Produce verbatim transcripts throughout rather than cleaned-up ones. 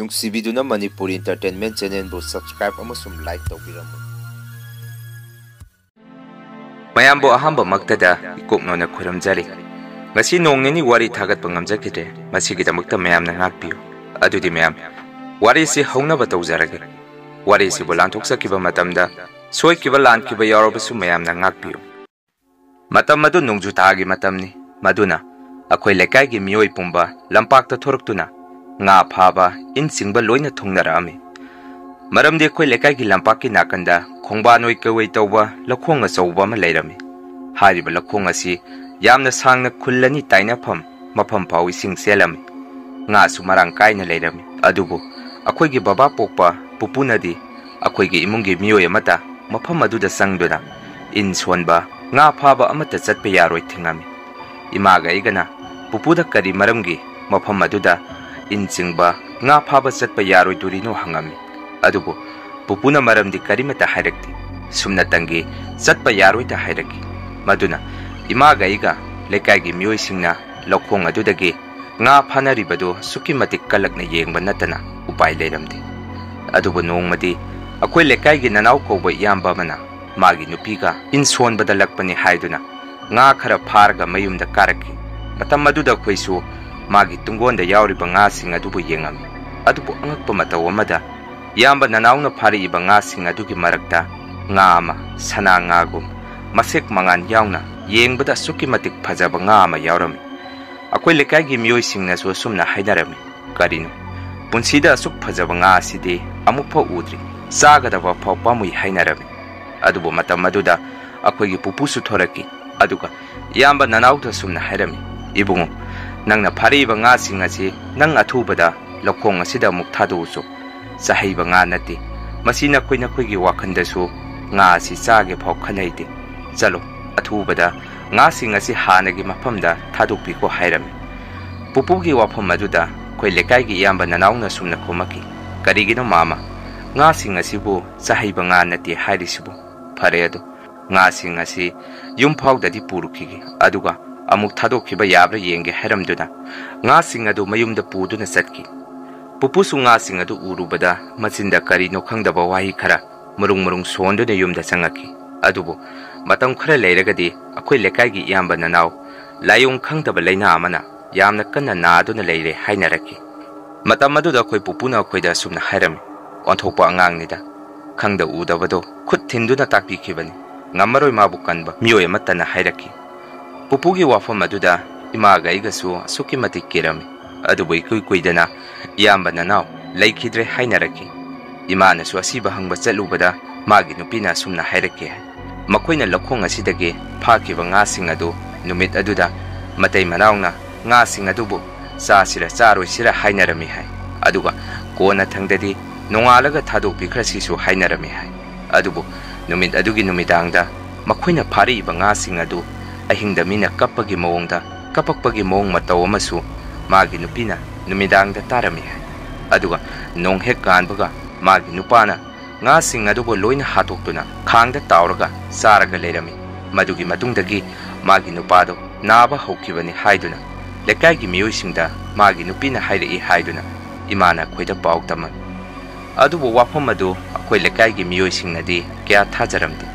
ꯅꯨꯡꯁꯤꯕꯤꯗꯨꯅ Manipur Entertainment Channelꯕꯨ subscribe ꯑꯃꯁꯨꯡ like ꯇꯧꯕꯤꯔꯝꯃꯨ꯫ ꯃꯌꯥꯝꯕꯨ ꯑꯍꯥꯟꯕꯃꯛꯇꯗ ꯏꯀꯣꯛꯅꯣꯅ ꯈꯨꯔꯨꯝꯖꯔꯤ꯫ ꯉꯁꯤ ꯅꯣꯡ ꯅꯤꯅꯤ ꯋꯥꯔꯤ ꯊꯥꯒꯠꯄ ꯉꯝꯖꯈꯤꯗ꯭ꯔꯦ꯫ ꯃꯁꯤꯒꯤꯗꯃꯛꯇ ꯃꯌꯥꯝꯅ ꯉꯥꯛꯄꯤꯌꯨ꯫ ꯑꯗꯨꯗꯤ ꯃꯌꯥꯝ, ꯋꯥꯔꯤꯁꯤ ꯍꯧꯅꯕ ꯇꯧꯖꯔꯒꯦ꯫ ꯋꯥꯔꯤꯁꯤꯕꯨ ꯂꯥꯟꯊꯣꯛꯆꯈꯤꯕ ꯃꯇꯝꯗ ꯁꯣꯏꯈꯤꯕ ꯂꯥꯟꯈꯤꯕ ꯌꯥꯎꯔꯕꯁꯨ ꯃꯌꯥꯝꯅ ꯉꯥꯛꯄꯤꯌꯨ꯫ ꯃꯇꯝ ꯑꯗꯨ ꯅꯣꯡꯖꯨ ꯊꯥꯒꯤ ꯃꯇꯝꯅꯤ꯫ ꯃꯗꯨꯅ ꯑꯩꯈꯣꯏ ꯂꯩꯀꯥꯏꯒꯤ ꯃꯤꯑꯣꯏ ꯄꯨꯝꯕ ꯂꯝꯄꯥꯛꯇ ꯊꯣꯔꯛꯇꯨꯅ ꯉꯥ ꯐꯥꯕ, ꯏꯟ ꯆꯤꯡꯕ ꯂꯣꯏꯅ ꯊꯨꯡꯅꯔꯛꯑꯝꯃꯤ꯫ ꯃꯔꯝꯗꯤ ꯑꯩꯈꯣꯏ ꯂꯩꯀꯥꯏꯒꯤ ꯂꯝꯄꯥꯛꯀꯤ ꯅꯥꯀꯟꯗ ꯈꯣꯡꯕꯥꯟ ꯑꯣꯏ ꯀꯩꯑꯣꯏ ꯇꯧꯕ ꯂꯧꯈꯣꯡ ꯑꯆꯧꯕ ꯑꯃ ꯂꯩꯔꯝꯃꯤ꯫ ꯍꯥꯏꯔꯤꯕ ꯂꯧꯈꯣꯡ ꯑꯁꯤ ꯌꯥꯝꯅ ꯁꯥꯡꯅ ꯈꯨꯜ ꯑꯅꯤ ꯇꯥꯏꯅꯐꯝ ꯃꯐꯝ ꯐꯥꯎ ꯏꯁꯤꯡ ꯆꯦꯜꯂꯝꯃꯤ꯫ ꯉꯥꯁꯨ ꯃꯔꯥꯡ ꯀꯥꯏꯅ ꯂꯩꯔꯝꯃꯤ꯫ ꯑꯗꯨꯕꯨ ꯑꯩꯈꯣꯏꯒꯤ ꯕꯕꯥ ꯄꯣꯛꯄ ꯄꯨꯄꯨꯅꯗꯤ ꯑꯩꯈꯣꯏꯒꯤ ꯏꯃꯨꯡꯒꯤ ꯃꯤꯑꯣꯏ ꯑꯃꯠꯇ ꯃꯐꯝ ꯑꯗꯨꯗ ꯆꯪꯗꯨꯅ ꯏꯟ ꯁꯣꯟꯕ, ꯉꯥ ꯐꯥꯕ ꯑꯃꯠꯇ ꯆꯠꯄ ꯌꯥꯔꯣꯏ ꯊꯤꯡꯉꯝꯃꯤ꯫ ꯏꯃꯥꯒ ꯑꯩꯒꯅ ꯄꯨꯄꯨꯗ ꯀꯔꯤ ꯃꯔꯝꯒꯤ ꯃꯐꯝ ꯑꯗꯨꯗ ꯏꯟ ꯆꯤꯡꯕ, ꯉꯥ ꯐꯥꯕ ꯆꯠꯄ ꯌꯥꯔꯣꯏꯗꯣꯔꯤꯅꯣ ꯍꯪꯉꯝꯃꯤ꯫ ꯑꯗꯨꯕꯨ ꯄꯨꯄꯨꯅ ꯃꯔꯝꯗꯤ ꯀꯔꯤꯃꯠꯇ ꯍꯥꯏꯔꯛꯇꯦ꯫ ꯁꯨꯝꯅꯇꯪꯒꯤ ꯆꯠꯄ ꯌꯥꯔꯣꯏꯗ ꯍꯥꯏꯔꯛꯈꯤ꯫ ꯃꯗꯨꯅ ꯏꯃꯥꯒ ꯑꯩꯒ ꯂꯩꯀꯥꯏꯒꯤ ꯃꯤꯑꯣꯏꯁꯤꯡꯅ ꯂꯧꯈꯣꯡ ꯑꯗꯨꯗꯒꯤ ꯉꯥ ꯐꯥꯅꯔꯤꯕꯗꯨ ꯑꯁꯨꯛꯀꯤ ꯃꯇꯤꯛ ꯀꯜꯂꯛꯅ ꯌꯦꯡꯕ ꯅꯠꯇꯅ ꯎꯄꯥꯏ ꯂꯩꯔꯝꯗꯦ꯫ ꯑꯗꯨꯕꯨ ꯅꯣꯡꯃꯗꯤ ꯑꯩꯈꯣꯏ ꯂꯩꯀꯥꯏꯒꯤ ꯅꯅꯥꯎ ꯀꯧꯕ ꯏꯌꯥꯝꯕ ꯑꯃꯅ ꯃꯥꯒꯤ ꯅꯨꯄꯤꯒ ꯏꯟ ꯁꯣꯟꯕꯗ ꯂꯛꯄꯅꯤ ꯍꯥꯏꯗꯨꯅ ꯉꯥ ꯈꯔ ꯐꯥꯔꯒ ꯃꯌꯨꯝꯗ ꯀꯥꯔꯛꯈꯤ꯫ ꯃꯇꯝ ꯑꯗꯨꯗ ꯑꯩꯈꯣꯏꯁꯨ ꯃꯥꯒꯤ ꯇꯨꯡꯒꯣꯟꯗ ꯌꯥꯎꯔꯤꯕ ꯉꯥꯁꯤꯡ ꯑꯗꯨꯕꯨ ꯌꯦꯡꯉꯝꯃꯤ꯫ ꯑꯗꯨꯕꯨ ꯑꯉꯛꯄ ꯃꯇꯧ ꯑꯃꯗ, ꯏꯌꯥꯝꯕ ꯅꯅꯥꯎꯅ ꯐꯥꯔꯛꯏꯕ ꯉꯥꯁꯤꯡ ꯑꯗꯨꯒꯤ ꯃꯔꯛꯇ ꯉꯥ ꯑꯃ, ꯁꯅꯥ ꯉꯥꯒꯨꯝ ꯃꯁꯦꯛ ꯃꯉꯥꯜ ꯌꯥꯎꯅ ꯌꯦꯡꯕꯗ ꯑꯁꯨꯛꯀꯤ ꯃꯇꯤꯛ ꯐꯖꯕ ꯉꯥ ꯑꯃ ꯌꯥꯎꯔꯝꯃꯤ꯫ ꯑꯩꯈꯣꯏ ꯂꯩꯀꯥꯏꯒꯤ ꯃꯤꯑꯣꯏꯁꯤꯡꯅꯁꯨ ꯑꯁꯨꯝꯅ ꯍꯥꯏꯅꯔꯝꯃꯤ, "ꯀꯔꯤꯅꯣ? ꯄꯨꯟꯁꯤꯗ ꯑꯁꯨꯛ ꯐꯖꯕ ꯉꯥ ꯑꯁꯤꯗꯤ ꯑꯃꯨꯛꯐꯥꯎ ꯎꯗ꯭ꯔꯤ꯫ ꯆꯥꯒꯗꯕ ꯐꯥꯎ ꯄꯥꯝꯃꯨꯏ" ꯍꯥꯏꯅꯔꯝꯃꯤ꯫ ꯑꯗꯨꯕꯨ ꯃꯇꯝ ꯑꯗꯨꯗ ꯑꯩꯈꯣꯏꯒꯤ ꯄꯨꯄꯨꯁꯨ ꯊꯣꯔꯛꯈꯤ꯫ ꯑꯗꯨꯒ ꯏꯌꯥꯝꯕ ꯅꯅꯥꯎꯗ ꯑꯁꯨꯝꯅ ꯍꯥꯏꯔꯝꯃꯤ, "ꯏꯕꯨꯡꯉꯣ, ꯅꯪꯅ ꯐꯥꯔꯛꯏꯕ ꯉꯥꯁꯤꯡ ꯑꯁꯤ ꯅꯪ ꯑꯊꯨꯕꯗ ꯂꯧꯈꯣꯡ ꯑꯁꯤꯗ ꯑꯃꯨꯛ ꯊꯥꯗꯣꯛꯎꯆꯣ꯫ ꯆꯥꯍꯩꯕ ꯉꯥ ꯅꯠꯇꯦ꯫ ꯃꯁꯤ ꯅꯈꯣꯏ ꯅꯈꯣꯏꯒꯤ ꯋꯥꯈꯜꯗꯁꯨ ꯉꯥ ꯑꯁꯤ ꯆꯥꯒꯦ ꯐꯥꯎ ꯈꯜꯍꯩꯗꯦ꯫ ꯆꯠꯂꯣ, ꯑꯊꯨꯕꯗ ꯉꯥꯁꯤꯡ ꯑꯁꯤ ꯍꯥꯟꯅꯒꯤ ꯃꯐꯝꯗ ꯊꯥꯗꯣꯛꯄꯤꯈꯣ" ꯍꯥꯏꯔꯝꯃꯤ꯫ ꯄꯨꯄꯨꯒꯤ ꯋꯥꯐꯝ ꯑꯗꯨꯗ ꯑꯩꯈꯣꯏ ꯂꯩꯀꯥꯏꯒꯤ ꯏꯌꯥꯝꯕ ꯅꯅꯥꯎꯅ ꯑꯁꯨꯝꯅ ꯈꯨꯝꯃꯛꯈꯤ, "ꯀꯔꯤꯒꯤꯅꯣ ꯃꯥꯃ? ꯉꯥꯁꯤꯡ ꯑꯁꯤꯕꯨ ꯆꯥꯍꯩꯕ ꯉꯥ ꯅꯠꯇꯦ ꯍꯥꯏꯔꯤꯁꯤꯕꯨ? ꯐꯔꯦ ꯑꯗꯨ, ꯉꯥꯁꯤꯡ ꯑꯁꯤ ꯌꯨꯝ ꯐꯥꯎꯗꯗꯤ ꯄꯨꯔꯨꯈꯤꯒꯦ, ꯑꯗꯨꯒ ꯑꯃꯨꯛ ꯊꯥꯗꯣꯛꯈꯤꯕ ꯌꯥꯕ꯭ꯔꯥ ꯌꯦꯡꯒꯦ" ꯍꯥꯏꯔꯝꯗꯨꯅ ꯉꯥꯁꯤꯡ ꯑꯗꯨ ꯃꯌꯨꯝꯗ ꯄꯨꯗꯨꯅ ꯆꯠꯈꯤ꯫ ꯄꯨꯄꯨꯁꯨ ꯉꯥꯁꯤꯡ ꯑꯗꯨ ꯎꯔꯨꯕꯗ ꯃꯆꯤꯟꯗ ꯀꯔꯤꯅꯣ ꯈꯪꯗꯕ ꯋꯥꯍꯩ ꯈꯔ ꯃꯔꯨꯡ ꯃꯔꯨꯡ ꯁꯣꯟꯗꯨꯅ ꯌꯨꯝꯗ ꯆꯪꯉꯛꯈꯤ꯫ ꯑꯗꯨꯕꯨ ꯃꯇꯝ ꯈꯔ ꯂꯩꯔꯒꯗꯤ ꯑꯩꯈꯣꯏ ꯂꯩꯀꯥꯏꯒꯤ ꯏꯌꯥꯝꯕ ꯅꯅꯥꯎ ꯂꯥꯏꯑꯣꯡ ꯈꯪꯗꯕ ꯂꯥꯏꯅꯥ ꯑꯃꯅ ꯌꯥꯝꯅ ꯀꯟꯅ ꯅꯥꯗꯨꯅ ꯂꯩꯔꯦ ꯍꯥꯏꯅꯔꯛꯈꯤ꯫ ꯃꯇꯝ ꯑꯗꯨꯗ ꯑꯩꯈꯣꯏ ꯄꯨꯄꯨꯅ ꯑꯩꯈꯣꯏꯗ ꯑꯁꯨꯝꯅ ꯍꯥꯏꯔꯝꯃꯤ, "ꯑꯣꯟꯊꯣꯛꯄ ꯑꯉꯥꯡꯅꯤꯗ, ꯈꯪꯗ ꯎꯗꯕꯗꯣ ꯈꯨꯠ ꯊꯤꯟꯗꯨꯅ ꯇꯥꯛꯄꯤꯈꯤꯕꯅꯤ, ꯉꯝꯃꯔꯣꯏ ꯃꯥꯕꯨ ꯀꯟꯕ" ꯃꯤꯑꯣꯏ ꯑꯃꯠꯇꯅ ꯍꯥꯏꯔꯛꯈꯤ꯫ ꯄꯨꯄꯨꯒꯤ ꯋꯥꯐꯝ ꯑꯗꯨꯗ ꯏꯃꯥꯒ ꯑꯩꯒꯁꯨ ꯑꯁꯨꯛꯀꯤ ꯃꯇꯤꯛ ꯀꯤꯔꯝꯃꯤ꯫ ꯑꯗꯨꯕꯨ ꯏꯀꯨꯏ ꯀꯨꯏꯗꯅ ꯏꯌꯥꯝꯕ ꯅꯅꯥꯎ ꯂꯩꯈꯤꯗ꯭ꯔꯦ ꯍꯥꯏꯅꯔꯛꯈꯤ꯫ ꯏꯃꯥꯅꯁꯨ ꯑꯁꯤꯕ ꯍꯪꯕ ꯆꯠꯂꯨꯕꯗ ꯃꯥꯒꯤ ꯅꯨꯄꯤꯅ ꯑꯁꯨꯝꯅ ꯍꯥꯏꯔꯛꯈꯤ ꯍꯥꯏ, ꯃꯈꯣꯏꯅ ꯂꯧꯈꯣꯡ ꯑꯁꯤꯗꯒꯤ ꯐꯥꯈꯤꯕ ꯉꯥꯁꯤꯡ ꯑꯗꯨ ꯅꯨꯃꯤꯠ ꯑꯗꯨꯗ ꯃꯇꯩ ꯃꯅꯥꯎꯅ ꯉꯥꯁꯤꯡ ꯑꯗꯨꯕꯨ ꯆꯥꯁꯤꯔ ꯆꯥꯔꯣꯏꯁꯤꯔ ꯍꯥꯏꯅꯔꯝꯃꯤ ꯍꯥꯏ꯫ ꯑꯗꯨꯒ ꯀꯣꯟꯅꯊꯪꯗꯗꯤ ꯅꯣꯡꯉꯥꯜꯂꯒ ꯊꯥꯗꯣꯛꯄꯤꯈ꯭ꯔꯁꯤꯁꯨ ꯍꯥꯏꯅꯔꯝꯃꯤ ꯍꯥꯏ꯫ ꯑꯗꯨꯕꯨ ꯅꯨꯃꯤꯠ ꯑꯗꯨꯒꯤ ꯅꯨꯃꯤꯗꯥꯡꯗ ꯃꯈꯣꯏꯅ ꯐꯥꯔꯛꯏꯕ ꯉꯥꯁꯤꯡ ꯑꯗꯨ ꯑꯍꯤꯡꯗ ꯃꯤꯅ ꯀꯞꯄꯒꯤ ꯃꯑꯣꯡꯗ, ꯀꯄꯛꯄꯒꯤ ꯃꯑꯣꯡ ꯃꯇꯧ ꯑꯃꯁꯨ ꯃꯥꯒꯤ ꯅꯨꯄꯤꯅ ꯅꯨꯃꯤꯗꯥꯡꯗ ꯇꯥꯔꯝꯃꯤ ꯍꯥꯏ꯫ ꯑꯗꯨꯒ ꯅꯣꯡ ꯍꯦꯛ ꯀꯥꯟꯕꯒ ꯃꯥꯒꯤ ꯅꯨꯄꯥꯅ ꯉꯥꯁꯤꯡ ꯑꯗꯨꯕꯨ ꯂꯣꯏꯅ ꯍꯥꯠꯇꯣꯛꯇꯨꯅ ꯈꯥꯡꯗ ꯇꯥꯎꯔꯒ ꯆꯥꯔꯒ ꯂꯩꯔꯝꯃꯤ꯫ ꯃꯗꯨꯒꯤ ꯃꯇꯨꯡꯗꯒꯤ ꯃꯥꯒꯤ ꯅꯨꯄꯥꯗꯨ ꯅꯥꯕ ꯍꯧꯈꯤꯕꯅꯤ ꯍꯥꯏꯗꯨꯅ ꯂꯩꯀꯥꯏꯒꯤ ꯃꯤꯑꯣꯏꯁꯤꯡꯗ ꯃꯥꯒꯤ ꯅꯨꯄꯤꯅ ꯍꯥꯏꯔꯛꯏ ꯍꯥꯏꯗꯨꯅ ꯏꯃꯥꯅ ꯑꯩꯈꯣꯏꯗ ꯄꯥꯎ ꯇꯝꯃꯝꯃꯤ꯫ ꯑꯗꯨꯕꯨ ꯋꯥꯐꯝ ꯑꯗꯨ ꯑꯩꯈꯣꯏ ꯂꯩꯀꯥꯏꯒꯤ ꯃꯤꯑꯣꯏꯁꯤꯡꯅꯗꯤ ꯀꯌꯥ ꯊꯥꯖꯔꯝꯗꯦ꯫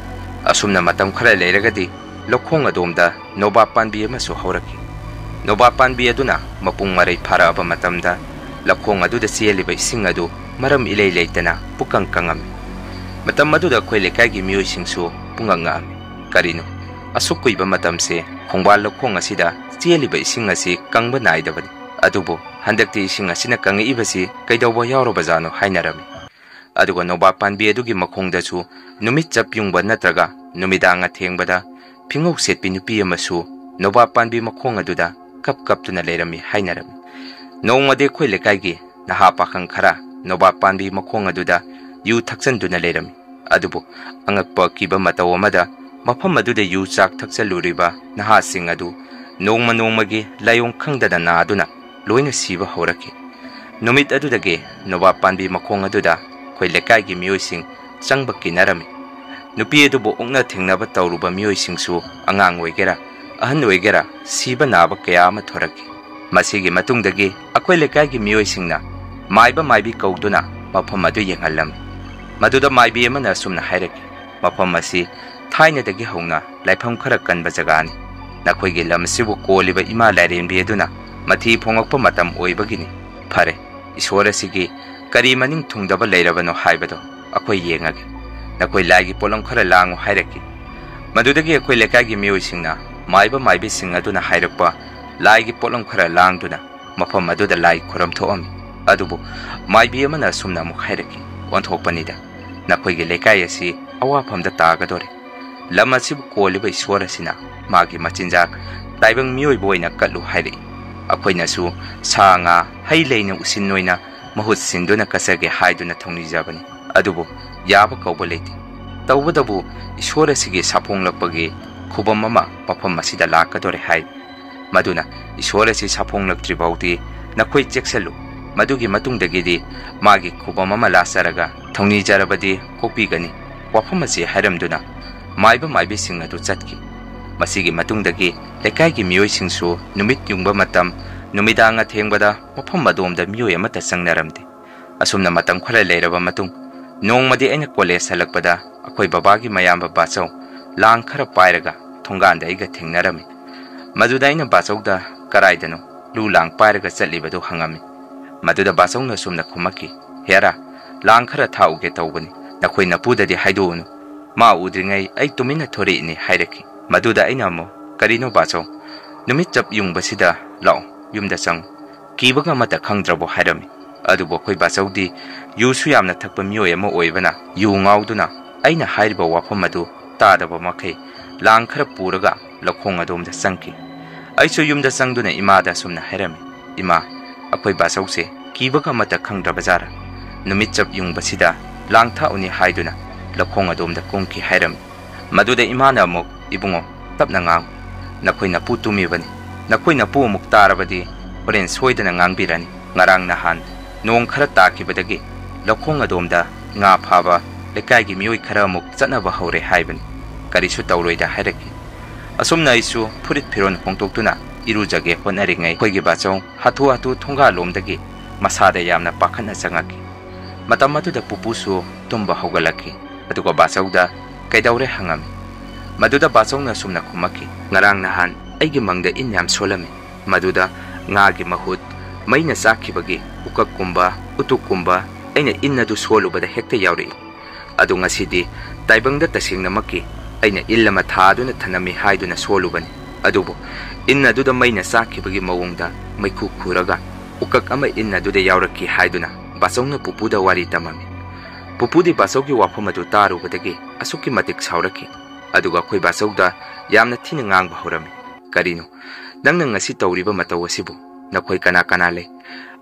ꯑꯁꯨꯝꯅ ꯃꯇꯝ ꯈꯔ ꯂꯩꯔꯒꯗꯤ ꯂꯧꯈꯣꯡ ꯑꯗꯣꯝꯗ ꯅꯣꯕꯥꯞ ꯄꯥꯝꯕꯤ ꯑꯃꯁꯨ ꯍꯧꯔꯛꯈꯤ꯫ ꯅꯣꯕꯥꯞ ꯄꯥꯝꯕꯤ ꯑꯗꯨꯅ ꯃꯄꯨꯡ ꯃꯔꯩ ꯐꯥꯔꯛꯑꯕ ꯃꯇꯝꯗ ꯂꯧꯈꯣꯡ ꯑꯗꯨꯗ ꯆꯦꯜꯂꯤꯕ ꯏꯁꯤꯡ ꯑꯗꯨ ꯃꯔꯝ ꯏꯂꯩ ꯂꯩꯇꯅ ꯄꯨꯀꯪ ꯀꯪꯉꯝꯃꯤ꯫ ꯃꯇꯝ ꯑꯗꯨꯗ ꯑꯩꯈꯣꯏ ꯂꯩꯀꯥꯏꯒꯤ ꯃꯤꯑꯣꯏꯁꯤꯡꯁꯨ ꯄꯨꯡꯉꯛ ꯉꯛꯑꯝꯃꯤ꯫ ꯀꯔꯤꯅꯣ, ꯑꯁꯨꯛ ꯀꯨꯏꯕ ꯃꯇꯝꯁꯦ ꯈꯣꯡꯕꯥꯜ ꯂꯧꯈꯣꯡ ꯑꯁꯤꯗ ꯆꯦꯜꯂꯤꯕ ꯏꯁꯤꯡ ꯑꯁꯤ ꯀꯪꯕ ꯅꯥꯏꯗꯕꯅꯤ, ꯑꯗꯨꯕꯨ ꯍꯟꯗꯛꯇꯤ ꯏꯁꯤꯡ ꯑꯁꯤꯅ ꯀꯪꯉꯛꯏꯕꯁꯤ ꯀꯩꯗꯧꯕ ꯌꯥꯎꯔꯕꯖꯥꯠꯅꯣ ꯍꯥꯏꯅꯔꯝꯃꯤ꯫ ꯑꯗꯨꯒ ꯅꯣꯕꯥꯞ ꯄꯥꯝꯕꯤ ꯑꯗꯨꯒꯤ ꯃꯈꯣꯡꯗꯁꯨ ꯅꯨꯃꯤꯠ ꯆꯞ ꯌꯨꯡꯕ ꯅꯠꯇ꯭ꯔꯒ ꯅꯨꯃꯤꯗꯥꯡ ꯑꯊꯦꯡꯕꯗ ꯐꯤꯉꯧ ꯁꯦꯠꯄꯤ ꯅꯨꯄꯤ ꯑꯃꯁꯨ ꯅꯣꯕꯥꯞ ꯄꯥꯝꯕꯤ ꯃꯈꯣꯡ ꯑꯗꯨꯗ ꯀꯞ ꯀꯞꯇꯨꯅ ꯂꯩꯔꯝꯃꯤ ꯍꯥꯏꯅꯔꯝꯃꯤ꯫ ꯅꯣꯡꯃꯗꯤ ꯑꯩꯈꯣꯏ ꯂꯩꯀꯥꯏꯒꯤ ꯅꯍꯥ ꯄꯥꯈꯪ ꯈꯔ ꯅꯣꯕꯥꯞ ꯄꯥꯝꯕꯤ ꯃꯈꯣꯡ ꯑꯗꯨꯗ ꯌꯨ ꯊꯛꯆꯟꯗꯨꯅ ꯂꯩꯔꯝꯃꯤ꯫ ꯑꯗꯨꯕꯨ ꯑꯉꯛꯄ ꯑꯀꯤꯕ ꯃꯇꯧ ꯑꯃꯗ ꯃꯐꯝ ꯑꯗꯨꯗ ꯌꯨ ꯆꯥꯛ ꯊꯛꯆꯜꯂꯨꯔꯤꯕ ꯅꯍꯥꯁꯤꯡ ꯑꯗꯨ ꯅꯣꯡꯃ ꯅꯣꯡꯃꯒꯤ ꯂꯥꯏꯑꯣꯡ ꯈꯪꯗꯅ ꯅꯥꯗꯨꯅ ꯂꯣꯏꯅ ꯁꯤꯕ ꯍꯧꯔꯛꯈꯤ꯫ ꯅꯨꯃꯤꯠ ꯑꯗꯨꯗꯒꯤ ꯅꯣꯕꯥꯞ ꯄꯥꯝꯕꯤ ꯃꯈꯣꯡ ꯑꯗꯨꯗ ꯑꯩꯈꯣꯏ ꯂꯩꯀꯥꯏꯒꯤ ꯃꯤꯑꯣꯏꯁꯤꯡ ꯆꯪꯕ ꯀꯤꯅꯔꯝꯃꯤ꯫ ꯅꯨꯄꯤ ꯑꯗꯨꯕꯨ ꯑꯣꯛꯅ ꯊꯦꯡꯅꯕ ꯇꯧꯔꯨꯕ ꯃꯤꯑꯣꯏꯁꯤꯡꯁꯨ ꯑꯉꯥꯡ ꯑꯣꯏꯒꯦꯔꯥ ꯑꯍꯟ ꯑꯣꯏꯒꯦꯔꯥ ꯁꯤꯕ ꯅꯥꯕ ꯀꯌꯥ ꯑꯃ ꯊꯣꯔꯛꯈꯤ꯫ ꯃꯁꯤꯒꯤ ꯃꯇꯨꯡꯗꯒꯤ ꯑꯩꯈꯣꯏ ꯂꯩꯀꯥꯏꯒꯤ ꯃꯤꯑꯣꯏꯁꯤꯡꯅ ꯃꯥꯏꯕ ꯃꯥꯏꯕꯤ ꯀꯧꯗꯨꯅ ꯃꯐꯝ ꯑꯗꯨ ꯌꯦꯡꯍꯜꯂꯝꯃꯤ꯫ ꯃꯗꯨꯗ ꯃꯥꯏꯕꯤ ꯑꯃꯅ ꯑꯁꯨꯝꯅ ꯍꯥꯏꯔꯛꯈꯤ, "ꯃꯐꯝ ꯑꯁꯤ ꯊꯥꯏꯅꯗꯒꯤ ꯍꯧꯅ ꯂꯥꯏꯐꯝ ꯈꯔ ꯀꯟꯕ ꯖꯒꯥꯅꯤ꯫ ꯅꯈꯣꯏꯒꯤ ꯂꯝ ꯑꯁꯤꯕꯨ ꯀꯣꯜꯂꯤꯕ ꯏꯃꯥ ꯂꯥꯏꯔꯦꯝꯕꯤ ꯑꯗꯨꯅ ꯃꯊꯤ ꯐꯣꯡꯉꯛꯄ ꯃꯇꯝ ꯑꯣꯏꯕꯒꯤꯅꯤ꯫ ꯐꯔꯦ, ꯏꯁꯣꯔ ꯑꯁꯤꯒꯤ ꯀꯔꯤ ꯃꯅꯤꯡ ꯊꯨꯡꯗꯕ ꯂꯩꯔꯕꯅꯣ ꯍꯥꯏꯕꯗꯣ ꯑꯩꯈꯣꯏ ꯌꯦꯡꯉꯒꯦ꯫ ꯅꯈꯣꯏ ꯂꯥꯏꯒꯤ ꯄꯣꯠꯂꯝ ꯈꯔ ꯂꯥꯡꯉꯨ" ꯍꯥꯏꯔꯛꯈꯤ꯫ ꯃꯗꯨꯗꯒꯤ ꯑꯩꯈꯣꯏ ꯂꯩꯀꯥꯏꯒꯤ ꯃꯤꯑꯣꯏꯁꯤꯡꯅ ꯃꯥꯏꯕ ꯃꯥꯏꯕꯤꯁꯤꯡ ꯑꯗꯨꯅ ꯍꯥꯏꯔꯛꯄ ꯂꯥꯏꯒꯤ ꯄꯣꯠꯂꯝ ꯈꯔ ꯂꯥꯡꯗꯨꯅ ꯃꯐꯝ ꯑꯗꯨꯗ ꯂꯥꯏ ꯈꯨꯔꯝ ꯊꯣꯛꯑꯝꯃꯤ꯫ ꯑꯗꯨꯕꯨ ꯃꯥꯏꯕꯤ ꯑꯃꯅ ꯑꯁꯨꯝꯅ ꯑꯃꯨꯛ ꯍꯥꯏꯔꯛꯈꯤ, "ꯑꯣꯟꯊꯣꯛꯄꯅꯤꯗ, ꯅꯈꯣꯏꯒꯤ ꯂꯩꯀꯥꯏ ꯑꯁꯤ ꯑꯋꯥꯐꯝꯗ ꯇꯥꯒꯗꯣꯔꯦ꯫ ꯂꯝ ꯑꯁꯤꯕꯨ ꯀꯣꯜꯂꯤꯕ ꯏꯁꯣꯔ ꯑꯁꯤꯅ ꯃꯥꯒꯤ ꯃꯆꯤꯟꯖꯥꯛ ꯇꯥꯏꯕꯪ ꯃꯤꯑꯣꯏꯕ ꯑꯣꯏꯅ ꯀꯠꯂꯨ ꯍꯥꯏꯔꯛꯏ꯫ ꯑꯩꯈꯣꯏꯅꯁꯨ ꯁꯥ ꯉꯥ, ꯍꯩ ꯂꯩꯅ ꯎꯁꯤꯟ ꯑꯣꯏꯅ ꯃꯍꯨꯠ ꯁꯤꯟꯗꯨꯅ ꯀꯠꯆꯒꯦ ꯍꯥꯏꯗꯨꯅ ꯊꯧꯅꯤꯖꯕꯅꯤ꯫ ꯑꯗꯨꯕꯨ ꯌꯥꯕ ꯀꯧꯕ ꯂꯩꯇꯦ꯫ ꯇꯧꯕꯇꯕꯨ ꯏꯁꯣꯔ ꯑꯁꯤꯒꯤ ꯁꯥꯐꯣꯡꯂꯛꯄꯒꯤ ꯈꯨꯕꯝ ꯑꯃ ꯃꯐꯝ ꯑꯁꯤꯗ ꯂꯥꯛꯀꯗꯣꯔꯦ ꯍꯥꯏ꯫ ꯃꯗꯨꯅ ꯏꯁꯣꯔ ꯑꯁꯤ ꯁꯥꯐꯣꯡꯂꯛꯇ꯭ꯔꯤ ꯐꯥꯎꯗꯤ ꯅꯈꯣꯏ ꯆꯦꯛꯁꯤꯜꯂꯨ꯫ ꯃꯗꯨꯒꯤ ꯃꯇꯨꯡꯗꯒꯤꯗꯤ ꯃꯥꯒꯤ ꯈꯨꯕꯝ ꯑꯃ ꯂꯥꯛꯆꯔꯒ ꯊꯧꯅꯤꯖꯔꯕꯗꯤ ꯀꯣꯛꯄꯤꯒꯅꯤ" ꯋꯥꯐꯝ ꯑꯁꯤ ꯍꯥꯏꯔꯝꯗꯨꯅ ꯃꯥꯏꯕ ꯃꯥꯏꯕꯤꯁꯤꯡ ꯑꯗꯨ ꯆꯠꯈꯤ꯫ ꯃꯁꯤꯒꯤ ꯃꯇꯨꯡꯗꯒꯤ ꯂꯩꯀꯥꯏꯒꯤ ꯃꯤꯑꯣꯏꯁꯤꯡꯁꯨ ꯅꯨꯃꯤꯠ ꯌꯨꯡꯕ ꯃꯇꯝ, ꯅꯨꯃꯤꯗꯥꯡ ꯑꯊꯦꯡꯕꯗ ꯃꯐꯝ ꯑꯗꯣꯝꯗ ꯃꯤꯑꯣꯏ ꯑꯃꯠꯇ ꯆꯪꯅꯔꯝꯗꯦ꯫ ꯑꯁꯨꯝꯅ ꯃꯇꯝ ꯈꯔ ꯂꯩꯔꯕ ꯃꯇꯨꯡ, ꯅꯣꯡꯃꯗꯤ ꯑꯩꯅ ꯀꯣꯂꯦꯖ ꯍꯜꯂꯛꯄꯗ ꯑꯩꯈꯣꯏ ꯕꯕꯥꯒꯤ ꯃꯌꯥꯝꯕ ꯕꯥꯆꯧ ꯂꯥꯡ ꯈꯔ ꯄꯥꯏꯔꯒ ꯊꯣꯡꯒꯥꯟꯗ ꯑꯩꯒ ꯊꯦꯡꯅꯔꯝꯃꯤ꯫ ꯃꯗꯨꯗ ꯑꯩꯅ ꯕꯥꯆꯧꯗ ꯀꯔꯥꯏꯗꯅꯣ ꯂꯨ ꯂꯥꯡ ꯄꯥꯏꯔꯒ ꯆꯠꯂꯤꯕꯗꯨ ꯍꯪꯉꯝꯃꯤ꯫ ꯃꯗꯨꯗ ꯕꯥꯆꯧꯅ ꯑꯁꯨꯝꯅ ꯈꯨꯝꯃꯛꯈꯤ, "ꯍꯦꯔꯥ, ꯂꯥꯡ ꯈꯔ ꯊꯥꯛꯎꯒꯦ ꯇꯧꯕꯅꯤ꯫ ꯅꯈꯣꯏ ꯅꯄꯨꯗꯗꯤ ꯍꯥꯏꯗꯣꯛꯎꯅꯨ꯫ ꯃꯥ ꯎꯗ꯭ꯔꯤꯉꯩ ꯑꯩ ꯇꯨꯃꯤꯟꯅ ꯊꯣꯔꯛꯏꯅꯤ" ꯍꯥꯏꯔꯛꯈꯤ꯫ ꯃꯗꯨꯗ ꯑꯩꯅ ꯑꯃꯨꯛ, "ꯀꯔꯤꯅꯣ ꯕꯥꯆꯧ? ꯅꯨꯃꯤꯠ ꯆꯞ ꯌꯨꯡꯕꯁꯤꯗ ꯂꯥꯛꯑꯣ, ꯌꯨꯝꯗ ꯆꯪꯉꯨ꯫ ꯀꯤꯕꯒ ꯑꯃꯠꯇ ꯈꯪꯗ꯭ꯔꯕꯣ?" ꯍꯥꯏꯔꯝꯃꯤ꯫ ꯑꯗꯨꯕꯨ ꯑꯩꯈꯣꯏ ꯕꯥꯆꯧꯗꯤ ꯌꯨꯁꯨ ꯌꯥꯝꯅ ꯊꯛꯄ ꯃꯤꯑꯣꯏ ꯑꯃ ꯑꯣꯏꯕꯅ ꯌꯨ ꯉꯥꯎꯗꯨꯅ ꯑꯩꯅ ꯍꯥꯏꯔꯤꯕ ꯋꯥꯐꯝ ꯑꯗꯨ ꯇꯥꯗꯕ ꯃꯈꯩ ꯂꯥꯡ ꯈꯔ ꯄꯨꯔꯒ ꯂꯧꯈꯣꯡ ꯑꯗꯣꯝꯗ ꯆꯪꯈꯤ꯫ ꯑꯩꯁꯨ ꯌꯨꯝꯗ ꯆꯪꯗꯨꯅ ꯏꯃꯥꯗ ꯑꯁꯨꯝꯅ ꯍꯥꯏꯔꯝꯃꯤ, "ꯏꯃꯥ, ꯑꯩꯈꯣꯏ ꯕꯥꯆꯧꯁꯦ ꯀꯤꯕꯒ ꯑꯃꯠꯇ ꯈꯪꯗ꯭ꯔꯕꯖꯥꯔꯥ? ꯅꯨꯃꯤꯠ ꯆꯞ ꯌꯨꯡꯕꯁꯤꯗ ꯂꯥꯡ ꯊꯥꯛꯎꯅꯤ ꯍꯥꯏꯗꯨꯅ ꯂꯧꯈꯣꯡ ꯑꯗꯣꯝꯗ ꯀꯨꯝꯈꯤ" ꯍꯥꯏꯔꯝꯃꯤ꯫ ꯃꯗꯨꯗ ꯏꯃꯥꯅ ꯑꯃꯨꯛ, "ꯏꯕꯨꯡꯉꯣ, ꯇꯞꯅ ꯉꯥꯡꯉꯨ꯫ ꯅꯈꯣꯏ ꯅꯄꯨ ꯇꯨꯝꯃꯤꯕꯅꯤ꯫ ꯅꯈꯣꯏ ꯅꯄꯨ ꯑꯃꯨꯛ ꯇꯥꯔꯕꯗꯤ ꯍꯣꯔꯦꯟ ꯁꯣꯏꯗꯅ ꯉꯥꯡꯕꯤꯔꯅꯤ꯫ ꯉꯔꯥꯡ ꯅꯍꯥꯟ ꯅꯣꯡ ꯈꯔ ꯇꯥꯈꯤꯕꯗꯒꯤ ꯂꯧꯈꯣꯡ ꯑꯗꯣꯝꯗ ꯉꯥ ꯐꯥꯕ ꯂꯩꯀꯥꯏꯒꯤ ꯃꯤꯑꯣꯏ ꯈꯔ ꯑꯃꯨꯛ ꯆꯠꯅꯕ ꯍꯧꯔꯦ ꯍꯥꯏꯕꯅꯤ꯫ ꯀꯔꯤꯁꯨ ꯇꯧꯔꯣꯏꯗ" ꯍꯥꯏꯔꯛꯈꯤ꯫ ꯑꯁꯨꯝꯅ ꯑꯩꯁꯨ ꯐꯨꯔꯤꯠ ꯐꯤꯔꯣꯜ ꯍꯣꯡꯗꯣꯛꯇꯨꯅ ꯏꯔꯨꯖꯒꯦ ꯍꯣꯠꯅꯔꯤꯉꯩ, ꯑꯩꯈꯣꯏꯒꯤ ꯕꯥꯆꯧ ꯍꯥꯊꯨ ꯍꯥꯊꯨ ꯊꯣꯡꯒꯥꯜꯂꯣꯝꯗꯒꯤ ꯃꯁꯥꯗ ꯌꯥꯝꯅ ꯄꯥꯈꯠꯅ ꯆꯪꯉꯛꯈꯤ꯫ ꯃꯇꯝ ꯑꯗꯨꯗ ꯄꯨꯄꯨꯁꯨ ꯇꯨꯝꯕ ꯍꯧꯒꯠꯂꯛꯈꯤ, ꯑꯗꯨꯒ ꯕꯥꯆꯧꯗ "ꯀꯩꯗꯧꯔꯦ?" ꯍꯪꯉꯝꯃꯤ꯫ ꯃꯗꯨꯗ ꯕꯥꯆꯧꯅ ꯑꯁꯨꯝꯅ ꯈꯨꯝꯃꯛꯈꯤ, "ꯉꯔꯥꯡ ꯅꯍꯥꯟ ꯑꯩꯒꯤ ꯃꯪꯗ ꯏꯟ ꯌꯥꯝ ꯁꯣꯜꯂꯝꯃꯤ, ꯃꯗꯨꯗ ꯉꯥꯒꯤ ꯃꯍꯨꯠ ꯃꯩꯅ ꯆꯥꯛꯈꯤꯕꯒꯤ ꯎꯀꯛꯀꯨꯝꯕ ꯎꯇꯨꯛꯀꯨꯝꯕ ꯑꯩꯅ ꯏꯟ ꯑꯗꯨ ꯁꯣꯜꯂꯨꯕꯗ ꯍꯦꯛꯇ ꯌꯥꯎꯔꯛꯏ꯫ ꯑꯗꯨ ꯉꯁꯤꯗꯤ ꯇꯥꯏꯕꯪꯗ ꯇꯁꯦꯡꯅꯃꯛꯀꯤ ꯑꯩꯅ ꯏꯜ ꯑꯃ ꯊꯥꯗꯨꯅ ꯊꯅꯝꯃꯤ ꯍꯥꯏꯗꯨꯅ ꯁꯣꯜꯂꯨꯕꯅꯤ, ꯑꯗꯨꯕꯨ ꯏꯟ ꯑꯗꯨꯗ ꯃꯩꯅ ꯆꯥꯛꯈꯤꯕꯒꯤ ꯃꯑꯣꯡꯗ ꯃꯩꯈꯨ ꯈꯨꯔꯒ ꯎꯀꯛ ꯑꯃ ꯏꯟ ꯑꯗꯨꯗ ꯌꯥꯎꯔꯛꯈꯤ" ꯍꯥꯏꯗꯨꯅ ꯕꯥꯆꯧꯅ ꯄꯨꯄꯨꯗ ꯋꯥꯔꯤ ꯇꯝꯃꯝꯃꯤ꯫ ꯄꯨꯄꯨꯗꯤ ꯕꯥꯆꯧꯒꯤ ꯋꯥꯐꯝ ꯑꯗꯨ ꯇꯥꯔꯨꯕꯗꯒꯤ ꯑꯁꯨꯛꯀꯤ ꯃꯇꯤꯛ ꯁꯥꯎꯔꯛꯈꯤ, ꯑꯗꯨꯒ ꯑꯩꯈꯣꯏ ꯕꯥꯆꯧꯗ ꯌꯥꯝꯅ ꯊꯤꯅ ꯉꯥꯡꯕ ꯍꯧꯔꯝꯃꯤ꯫ "ꯀꯔꯤꯅꯣ ꯅꯪꯅ ꯉꯁꯤ ꯇꯧꯔꯤꯕ ꯃꯇꯧ ꯑꯁꯤꯕꯨ? ꯅꯈꯣꯏ ꯀꯅꯥ ꯀꯅꯥ ꯂꯩ?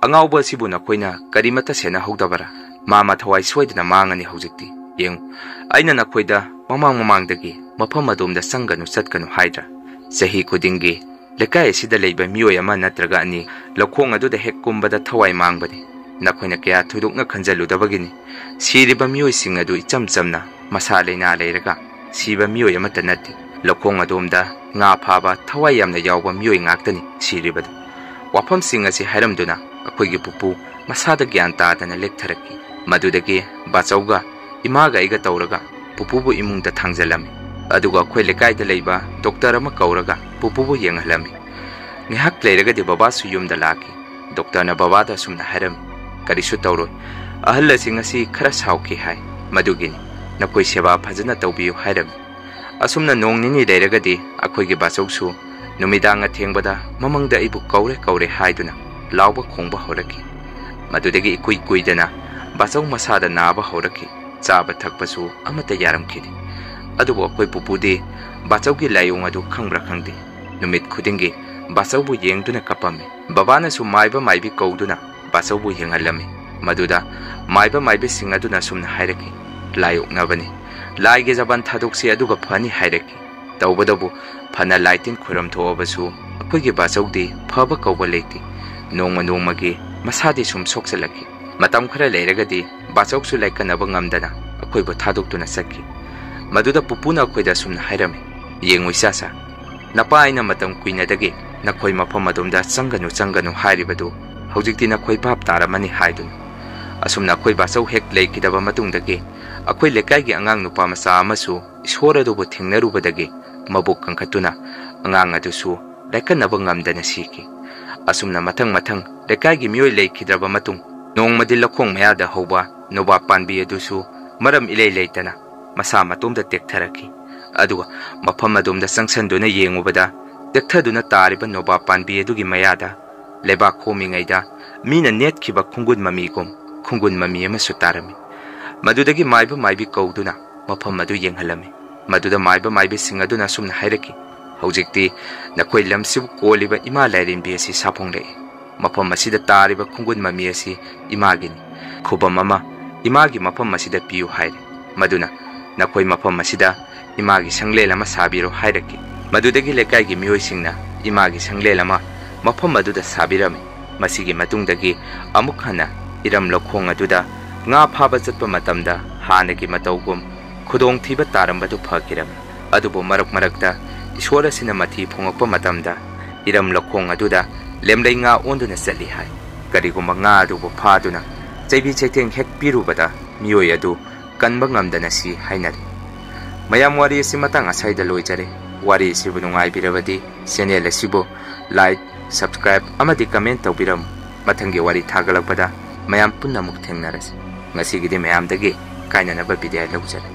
ꯑꯉꯥꯎꯕ ꯑꯁꯤꯕꯨ ꯅꯈꯣꯏꯅ ꯀꯔꯤꯃꯠꯇ ꯁꯦꯟꯅꯍꯧꯗꯕꯔꯥ? ꯃꯥ ꯃꯊꯋꯥꯏ ꯁꯣꯏꯗꯅ ꯃꯥꯡꯉꯅꯤ ꯍꯧꯖꯤꯛꯇꯤ꯫ ꯌꯦꯡꯉꯨ, ꯑꯩꯅ ꯅꯈꯣꯏꯗ ꯃꯃꯥꯡ ꯃꯃꯥꯡꯗꯒꯤ ꯃꯐꯝ ꯑꯗꯣꯝꯗ ꯆꯪꯒꯅꯨ ꯆꯠꯀꯅꯨ ꯍꯥꯏꯗ꯭ꯔꯥ? ꯆꯍꯤ ꯈꯨꯗꯤꯡꯒꯤ ꯂꯩꯀꯥꯏ ꯑꯁꯤꯗ ꯂꯩꯕ ꯃꯤꯑꯣꯏ ꯑꯃ ꯅꯠꯇ꯭ꯔꯒ ꯑꯅꯤ ꯂꯧꯈꯣꯡ ꯑꯗꯨꯗ ꯍꯦꯛ ꯀꯨꯝꯕꯗ ꯊꯋꯥꯏ ꯃꯥꯡꯕꯅꯤ꯫ ꯅꯈꯣꯏꯅ ꯀꯌꯥ ꯊꯣꯏꯗꯣꯛꯅ ꯈꯟꯖꯜꯂꯨꯗꯕꯒꯤꯅꯤ꯫ ꯁꯤꯔꯤꯕ ꯃꯤꯑꯣꯏꯁꯤꯡ ꯑꯗꯨ ꯏꯆꯝ ꯆꯝꯅ ꯃꯁꯥ ꯂꯩꯅꯥ ꯂꯩꯔꯒ ꯁꯤꯕ ꯃꯤꯑꯣꯏ ꯑꯃꯠꯇ ꯅꯠꯇꯦ꯫ ꯂꯧꯈꯣꯡ ꯑꯗꯣꯝꯗ ꯉꯥ ꯐꯥꯕ ꯊꯋꯥꯏ ꯌꯥꯝꯅ ꯌꯥꯎꯕ ꯃꯤꯑꯣꯏ ꯉꯥꯛꯇꯅꯤ ꯁꯤꯔꯤꯕꯗꯨ"꯫ ꯋꯥꯐꯝꯁꯤꯡ ꯑꯁꯤ ꯍꯥꯏꯔꯝꯗꯨꯅ ꯑꯩꯈꯣꯏꯒꯤ ꯄꯨꯄꯨ ꯃꯁꯥꯗ ꯒ꯭ꯌꯥꯟ ꯇꯥꯗꯅ ꯂꯦꯛꯊꯔꯛꯈꯤ꯫ ꯃꯗꯨꯗꯒꯤ ꯕꯥꯆꯧꯒ ꯏꯃꯥꯒ ꯑꯩꯒ ꯇꯧꯔꯒ ꯄꯨꯄꯨꯕꯨ ꯏꯃꯨꯡꯗ ꯊꯥꯡꯖꯜꯂꯝꯃꯤ꯫ ꯑꯗꯨꯒ ꯑꯩꯈꯣꯏ ꯂꯩꯀꯥꯏꯗ ꯂꯩꯕ ꯗꯣꯛꯇꯔ ꯑꯃ ꯀꯧꯔꯒ ꯄꯨꯄꯨꯕꯨ ꯌꯦꯡꯍꯜꯂꯝꯃꯤ꯫ ꯉꯥꯏꯍꯥꯛ ꯂꯩꯔꯒꯗꯤ ꯕꯕꯥꯁꯨ ꯌꯨꯝꯗ ꯂꯥꯛꯈꯤ꯫ ꯗꯣꯛꯇꯔꯅ ꯕꯕꯥꯗ ꯑꯁꯨꯝꯅ ꯍꯥꯏꯔꯝꯃꯤ, "ꯀꯔꯤꯁꯨ ꯇꯧꯔꯣꯏ꯫ ꯑꯍꯜ ꯑꯁꯤ ꯉꯁꯤ ꯈꯔ ꯁꯥꯎꯈꯤ ꯍꯥꯏ꯫ ꯃꯗꯨꯒꯤꯅꯤ꯫ ꯅꯈꯣꯏ ꯁꯦꯕꯥ ꯐꯖꯅ ꯇꯧꯕꯤꯌꯨ" ꯍꯥꯏꯔꯝꯃꯤ꯫ ꯑꯁꯨꯝꯅ ꯅꯣꯡ ꯅꯤꯅꯤ ꯂꯩꯔꯒꯗꯤ ꯑꯩꯈꯣꯏꯒꯤ ꯕꯥꯆꯧꯁꯨ ꯅꯨꯃꯤꯗꯥꯡ ꯑꯊꯦꯡꯕꯗ ꯃꯃꯪꯗ ꯑꯩꯕꯨ "ꯀꯧꯔꯦ, ꯀꯧꯔꯦ" ꯍꯥꯏꯗꯨꯅ ꯂꯥꯎꯕ ꯈꯣꯡꯕ ꯍꯧꯔꯛꯈꯤ꯫ ꯃꯗꯨꯗꯒꯤ ꯏꯀꯨꯏ ꯀꯨꯏꯗꯅ ꯕꯥꯆꯧ ꯃꯁꯥꯗ ꯅꯥꯕ ꯍꯧꯔꯛꯈꯤ꯫ ꯆꯥꯕ ꯊꯛꯄꯁꯨ ꯑꯃꯠꯇ ꯌꯥꯔꯝꯈꯤꯗꯦ꯫ ꯑꯗꯨꯕꯨ ꯑꯩꯈꯣꯏ ꯄꯨꯄꯨꯗꯤ ꯕꯥꯆꯧꯒꯤ ꯂꯥꯏꯑꯣꯡ ꯑꯗꯨ ꯈꯪꯕ꯭ꯔꯥ ꯈꯪꯗꯦ, ꯅꯨꯃꯤꯠ ꯈꯨꯗꯤꯡꯒꯤ ꯕꯥꯆꯧꯕꯨ ꯌꯦꯡꯗꯨꯅ ꯀꯞꯄꯝꯃꯤ꯫ ꯕꯕꯥꯅꯁꯨ ꯃꯥꯏꯕ ꯃꯥꯏꯕꯤ ꯀꯧꯗꯨꯅ ꯕꯥꯆꯧꯕꯨ ꯌꯦꯡꯍꯜꯂꯝꯃꯤ꯫ ꯃꯗꯨꯗ ꯃꯥꯏꯕ ꯃꯥꯏꯕꯤꯁꯤꯡ ꯑꯗꯨꯅ ꯑꯁꯨꯝꯅ ꯍꯥꯏꯔꯛꯈꯤ, "ꯂꯥꯏ ꯑꯣꯛꯅꯕꯅꯤ, ꯂꯥꯏꯒꯤ ꯖꯕꯥꯟ ꯊꯥꯗꯣꯛꯁꯤ ꯑꯗꯨꯒ ꯐꯅꯤ" ꯍꯥꯏꯔꯛꯈꯤ꯫ ꯇꯧꯕꯇꯕꯨ ꯐꯅ ꯂꯥꯏ ꯇꯤꯟ ꯈꯨꯔꯝ ꯊꯣꯛꯑꯕꯁꯨ ꯑꯩꯈꯣꯏꯒꯤ ꯕꯥꯆꯧꯗꯤ ꯐꯕ ꯀꯧꯕ ꯂꯩꯇꯦ꯫ ꯅꯣꯡꯃ ꯅꯣꯡꯃꯒꯤ ꯃꯁꯥꯗꯤ ꯁꯨꯝ ꯁꯣꯛꯆꯜꯂꯛꯈꯤ꯫ ꯃꯇꯝ ꯈꯔ ꯂꯩꯔꯒꯗꯤ ꯕꯥꯆꯧꯁꯨ ꯂꯥꯏꯀꯠꯅꯕ ꯉꯝꯗꯅ ꯑꯩꯈꯣꯏꯕꯨ ꯊꯥꯗꯣꯛꯇꯨꯅ ꯆꯠꯈꯤ꯫ ꯃꯗꯨꯗ ꯄꯨꯄꯨꯅ ꯑꯩꯈꯣꯏꯗ ꯑꯁꯨꯝꯅ ꯍꯥꯏꯔꯝꯃꯤ, "ꯌꯦꯡꯉꯨ ꯏꯆꯥꯁꯥ, ꯅꯄꯥ ꯑꯩꯅ ꯃꯇꯝ ꯀꯨꯏꯅꯗꯒꯤ ꯅꯈꯣꯏ ꯃꯐꯝ ꯑꯗꯣꯝꯗ ꯆꯪꯒꯅꯨ, ꯆꯪꯒꯅꯨ ꯍꯥꯏꯔꯤꯕꯗꯨ ꯍꯧꯖꯤꯛꯇꯤ ꯅꯈꯣꯏ ꯚꯥꯞ ꯇꯥꯔꯝꯃꯅꯤ" ꯍꯥꯏꯗꯨꯅ꯫ ꯑꯁꯨꯝꯅ ꯑꯩꯈꯣꯏ ꯕꯥꯆꯧ ꯍꯦꯛ ꯂꯩꯈꯤꯗꯕ ꯃꯇꯨꯡꯗꯒꯤ ꯑꯩꯈꯣꯏ ꯂꯩꯀꯥꯏꯒꯤ ꯑꯉꯥꯡ ꯅꯨꯄꯥ ꯃꯆꯥ ꯑꯃꯁꯨ ꯏꯁꯣꯔ ꯑꯗꯨꯕꯨ ꯊꯦꯡꯅꯔꯨꯕꯗꯒꯤ ꯃꯕꯨꯛ ꯀꯟꯈꯠꯇꯨꯅ ꯑꯉꯥꯡ ꯑꯗꯨꯁꯨ ꯂꯥꯏꯀꯠꯅꯕ ꯉꯝꯗꯅ ꯁꯤꯈꯤ꯫ ꯑꯁꯨꯝꯅ ꯃꯊꯪ ꯃꯊꯪ ꯂꯩꯀꯥꯏꯒꯤ ꯃꯤꯑꯣꯏ ꯂꯩꯈꯤꯗ꯭ꯔꯕ ꯃꯇꯨꯡ, ꯅꯣꯡꯃꯗꯤ ꯂꯧꯈꯣꯡ ꯃꯌꯥꯗ ꯍꯧꯕ ꯅꯣꯕꯥꯞ ꯄꯥꯝꯕꯤ ꯑꯗꯨꯁꯨ ꯃꯔꯝ ꯏꯂꯩ ꯂꯩꯇꯅ ꯃꯁꯥ ꯃꯇꯣꯝꯗ ꯇꯦꯛꯊꯔꯛꯈꯤ꯫ ꯑꯗꯨꯒ ꯃꯐꯝ ꯑꯗꯣꯝꯗ ꯆꯪꯁꯟꯗꯨꯅ ꯌꯦꯡꯉꯨꯕꯗ, ꯇꯦꯛꯊꯗꯨꯅ ꯇꯥꯔꯤꯕ ꯅꯣꯕꯥꯞ ꯄꯥꯝꯕꯤ ꯑꯗꯨꯒꯤ ꯃꯌꯥꯗ ꯂꯩꯕꯥꯛ ꯈꯣꯝꯃꯤꯉꯩꯗ ꯃꯤꯅ ꯅꯦꯠꯈꯤꯕ ꯈꯣꯡꯒꯨꯟ ꯃꯃꯤꯒꯨꯝ ꯈꯣꯡꯒꯨꯟ ꯃꯃꯤ ꯑꯃꯁꯨ ꯇꯥꯔꯝꯃꯤ꯫ ꯃꯗꯨꯗꯒꯤ ꯃꯥꯏꯕ ꯃꯥꯏꯕꯤ ꯀꯧꯗꯨꯅ ꯃꯐꯝ ꯑꯗꯨ ꯌꯦꯡꯍꯜꯂꯝꯃꯤ꯫ ꯃꯗꯨꯗ ꯃꯥꯏꯕ ꯃꯥꯏꯕꯤꯁꯤꯡ ꯑꯗꯨꯅ ꯑꯁꯨꯝꯅ ꯍꯥꯏꯔꯛꯈꯤ: "ꯍꯧꯖꯤꯛꯇꯤ ꯅꯈꯣꯏ ꯂꯝꯁꯤꯕꯨ ꯀꯣꯜꯂꯤꯕ ꯏꯃꯥ ꯂꯥꯏꯔꯦꯝꯕꯤ ꯑꯁꯤ ꯁꯥꯐꯣꯡꯂꯛꯏ꯫ ꯃꯐꯝ ꯑꯁꯤꯗ ꯇꯥꯔꯤꯕ ꯈꯣꯡꯒꯨꯟ ꯃꯃꯤ ꯑꯁꯤ ꯏꯃꯥꯒꯤꯅꯤ꯫ ꯈꯨꯕꯝ ꯑꯃ ꯏꯃꯥꯒꯤ ꯃꯐꯝ ꯑꯁꯤꯗ ꯄꯤꯌꯨ" ꯍꯥꯏꯔꯦ꯫ ꯃꯗꯨꯅ ꯅꯈꯣꯏ ꯃꯐꯝ ꯑꯁꯤꯗ ꯏꯃꯥꯒꯤ ꯁꯪꯂꯦꯟ ꯑꯃ ꯁꯥꯕꯤꯔꯣ ꯍꯥꯏꯔꯛꯈꯤ꯫ ꯃꯗꯨꯗꯒꯤ ꯂꯩꯀꯥꯏꯒꯤ ꯃꯤꯑꯣꯏꯁꯤꯡꯅ ꯏꯃꯥꯒꯤ ꯁꯪꯂꯦꯟ ꯑꯃ ꯃꯐꯝ ꯑꯗꯨꯗ ꯁꯥꯕꯤꯔꯝꯃꯤ꯫ ꯃꯁꯤꯒꯤ ꯃꯇꯨꯡꯗꯒꯤ ꯑꯃꯨꯛ ꯍꯟꯅ ꯏꯔꯝ ꯂꯧꯈꯣꯡ ꯑꯗꯨꯗ ꯉꯥ ꯐꯥꯕ ꯆꯠꯄ ꯃꯇꯝꯗ ꯍꯥꯟꯅꯒꯤ ꯃꯇꯧꯒꯨꯝ ꯈꯨꯗꯣꯡꯊꯤꯕ ꯇꯥꯔꯝꯕꯗꯨ ꯐꯈꯤꯔꯝꯃꯤ꯫ ꯑꯗꯨꯕꯨ ꯃꯔꯛ ꯃꯔꯛꯇ ꯏꯁꯣꯔ ꯑꯁꯤꯅ ꯃꯊꯤ ꯐꯣꯡꯉꯛꯄ ꯃꯇꯝꯗ ꯏꯔꯝ ꯂꯧꯈꯣꯡ ꯑꯗꯨꯗ ꯂꯦꯝꯂꯩ ꯉꯥ ꯑꯣꯟꯗꯨꯅ ꯆꯠꯂꯤ ꯍꯥꯏ꯫ ꯀꯔꯤꯒꯨꯝꯕ ꯉꯥ ꯑꯗꯨꯕꯨ ꯐꯥꯗꯨꯅ ꯆꯩꯕꯤ ꯆꯩꯊꯦꯡ ꯍꯦꯛ ꯄꯤꯔꯨꯕꯗ ꯃꯤꯑꯣꯏ ꯑꯗꯨ ꯀꯟꯕ ꯉꯝꯗꯅ ꯁꯤ ꯍꯥꯏꯅꯔꯤ꯫ ꯃꯌꯥꯝ, ꯋꯥꯔꯤ ꯑꯁꯤ ꯃꯇꯥꯡ ꯑꯁ꯭ꯋꯥꯏꯗ ꯂꯣꯏꯖꯔꯦ꯫ ꯋꯥꯔꯤ ꯑꯁꯤꯕꯨ ꯅꯨꯡꯉꯥꯏꯕꯤꯔꯕꯗꯤ channel ꯑꯁꯤꯕꯨ like, subscribe ꯑꯃꯗꯤ comment ꯇꯧꯕꯤꯔꯝꯃꯨ꯫ ꯃꯊꯪꯒꯤ ꯋꯥꯔꯤ ꯊꯥꯒꯠꯂꯛꯄꯗ ꯃꯌꯥꯝ ꯄꯨꯟꯅ ꯑꯃꯨꯛ ꯊꯦꯡꯅꯔꯁꯤ꯫ ꯉꯁꯤꯒꯤꯗꯤ ꯃꯌꯥꯝꯗꯒꯤ ꯀꯥꯏꯅꯅꯕ ꯕꯤꯗꯥꯏ ꯂꯧꯖꯔꯦ꯫